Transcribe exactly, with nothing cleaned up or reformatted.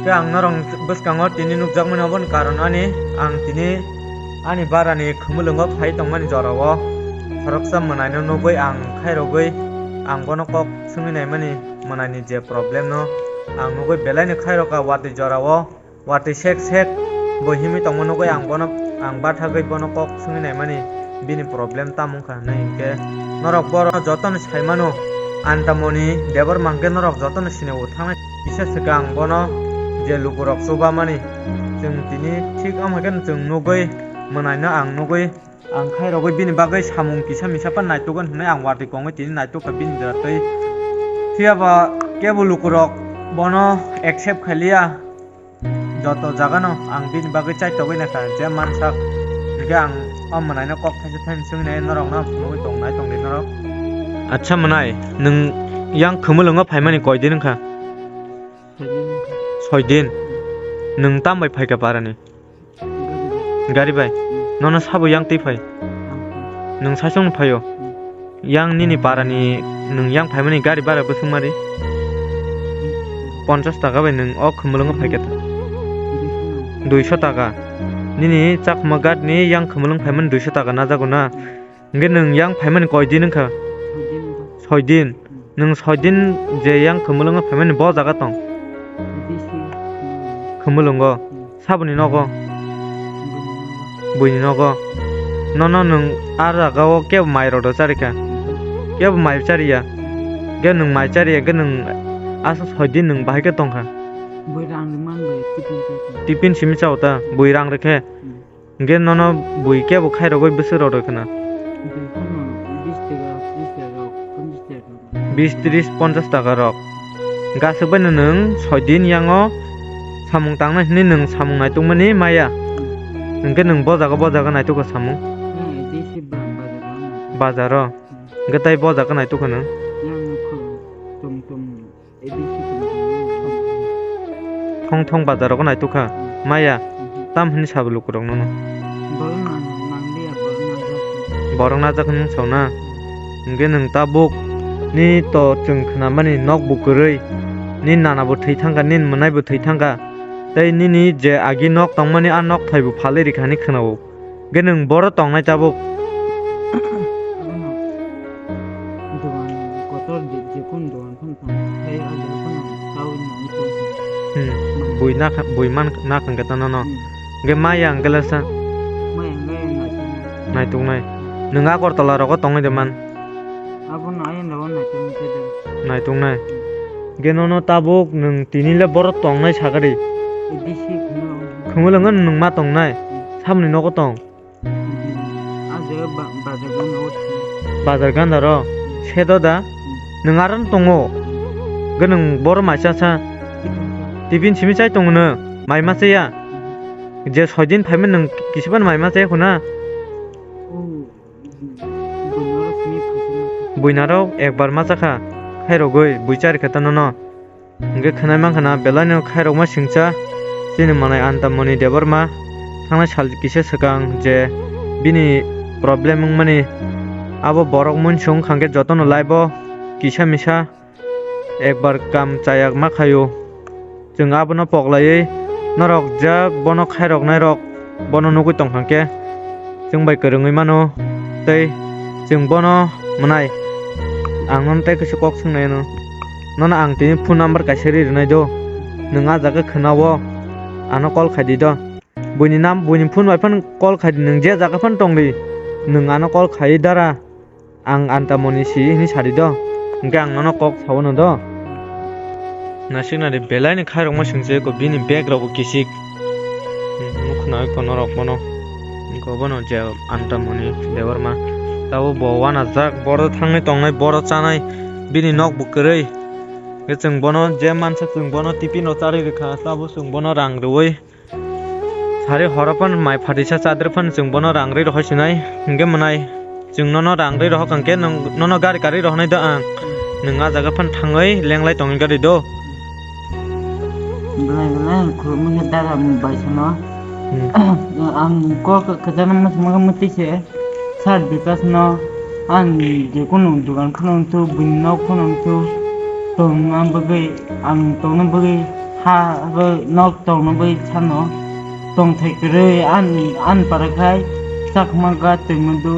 Khe ang norok bwskango tini nukjakmani oboni karon ani, ang tini ani barani khumulwngo phai tongmani jorao khoroksa mwnaino nugwi ang khairogwi ang bono kok swngwi naimani mwnaini je problem no ang nugwi belaino khairokha watwi jorao. Watwi sek sek bo himwi tongma nugwi ang bono, ang bathagwi bono kok swngwi naimani bini problem tamo wngkha hinwi hinkhe norok borok jotono saimano, Antamoni Debbarma hinkhe norok jotono sinio thangnai kisa swkang bono je lukurok chubamani chwng tini thik wng hai kheno chwng nugwi mwnaino ang nugwi ang khairogwi bini bagwi samung kisa misa pan naitugo hinwi ang watwi kongwi tini naitukha bini jora twi. Phiyaba kebo lukurok bono accept khailiya. Joto jagano ang bini bagwi chaitogwi naikha, je mansak hinkhe ang o mwnaino kok thaisa thaini swngwi nai norokno phunugwi tongnai tongdi norok. Acha mwnai, nwng yang khumulwngo phaimani koidin wngkha? Soidin. Nwng tam bai phaikha parani? Gari bai. Nono sabo yang twi phai? Nwng saichung phaio? Yang nini parani nwng yang phaimani gari bara bwswk mari? Ponchas taka bai nwng o khumulwngo phaikha ta? Duiso taka. Nini chakma gadni yang khumulwng phaimani duiso taka najago na? Hinkhe nwng yang phaimani koidin wngkha? Soidin. Nwng soidin je yang khumulwngo phaimani bo jaga tong? Khumulwngo. Saboni nogo? Buini nogo. Nono nwng a jagao kebo mai rwdo charikha? Kebo mai chariya. Khe nwng mai chariya khe nwng aswk soidin nwng bahai khe tongkha? Bui rang rwmani bai tipin chai kha. Tipin simi chao ta, bui rang rwkhe? Hmm. Hinkhe nono bui kebo khairogwi bwswk rwrwi khna? Bui phano bis taka, tris taka, ponchas taka. Bis, tris, ponchas taka rok. Gaswk baino nwng soidin yango samung tangnai hwnwi nwng samung naitungmani maya. Hinkhe nwng bo jaga, bo jaga naitukha samung? Bazaro. Hinkhe tai bo jaga naitukha nwng? Thong thong bazaro naitukha. Maya. Tam hwnwi sabo lukurok nono? Borok najak hwnwi sao na? Hinkhe nwng tabuk ni to chwng khnamani nok bo kwrwi, ni nana bo thwi thangkha, nini mwnai bo thwi thangkha, tei nini je agi nok tongmani a nok thai bo phalwi rikha hwnwi khwnao. Ge nwng boro tongnai tabuk? Abono dogan kotor je, jekunu dogan phano tong, tei o jaga phano chaui nangwi tong. Hmm. Bui nakha, bui man, nakha hwnkhe ta nono. Hmm. Ge maya hwnkhe lasa? Maya hwnkhe naituknai. Naituknai. Nwng Agartala rogo tongwi de man? Abono ayang rogo naituknai khe de. Naituknai. Ge nono tabuk nwng tini le boro tongnai sakari? A D C khumulwngo. Khumulwngo nwng ma tongnai? Hmm. Samni nogo tong? Hmm. Ah, je ba-, bazar gana o thang. Bazar gana ro? Hmm. Sedo da? Hmm. Nwng aro tongo? Ge nwng boro mai cha sa? Tipin cha. Tipin simi chai tongo nw? Mai ma chaya? Hmm. Je soidin phaima nwng kisipan mai ma chaya khuna? Oh. Buinarok ekbar ma chakha, khairogwi bui chari khe ta nono. Hwnkhe khwnai mankha na, belaino khairokma singcha chini manai Antamoni Debbarma thangnai sal kisa swkang je bini problem wngmani abo borok muinsung wngkha hwnkhe jotono life-o kisa misa ekbar kam chaya ma khaio. Chwng abono poklaiwi norok jak bono khairoknairok bono nugwi tongkha khe chwng bai kwrwngwi mano tei chwng bono mwnai. Ang nono tei kaisa kok swngnai ano, nono ang tini phone number kaisa ri rwnai do, nwng ah jaga khwnao ano call khai di do. Buini nam, buini phone bai phano call khai di, nwng je jaga phano tong di, nwng ano call khai dara. Ang Antamoni si hwnwi sadi do, hwnkhe ang nono kok sao no do. Naisik nadi belaini khairokma singcha eko bini bag rokbo kisik. Nukho na eko norok bono. Eko bono je Antamoni Debbarma. Tabuk bo uanajak, boro thangwi tongnai, boro chanai, bini nokbo kwrwi. Hwnkhe chwng bono je mansa chwng bono tiffin rok charwi rwkha, tabuk chwng bono rang rwui. Sari horo phano mai phatisa chadri phano chwng bono rang ri rohor sinai, hwnkhe mwnai chwng nono rang ri rohor kha hwnkhe nwng nono gari karwi rohornai do ang, nwng ah jaga phano thangwi lenglai tongwi gari do. Belai belai khulumwi khe dara mung bai sano. Hmm. Ang kok kwchangma mwsama mwtwi se. Sir Bikash no ang jekunu dogan kheno wngthu, buini nok kheno wngthu, tongna bagwi, ang tongna bagwi Ha bai nok tongno bai sano. Tongthai kwrwi an, an para khai chakma ga twi mudu.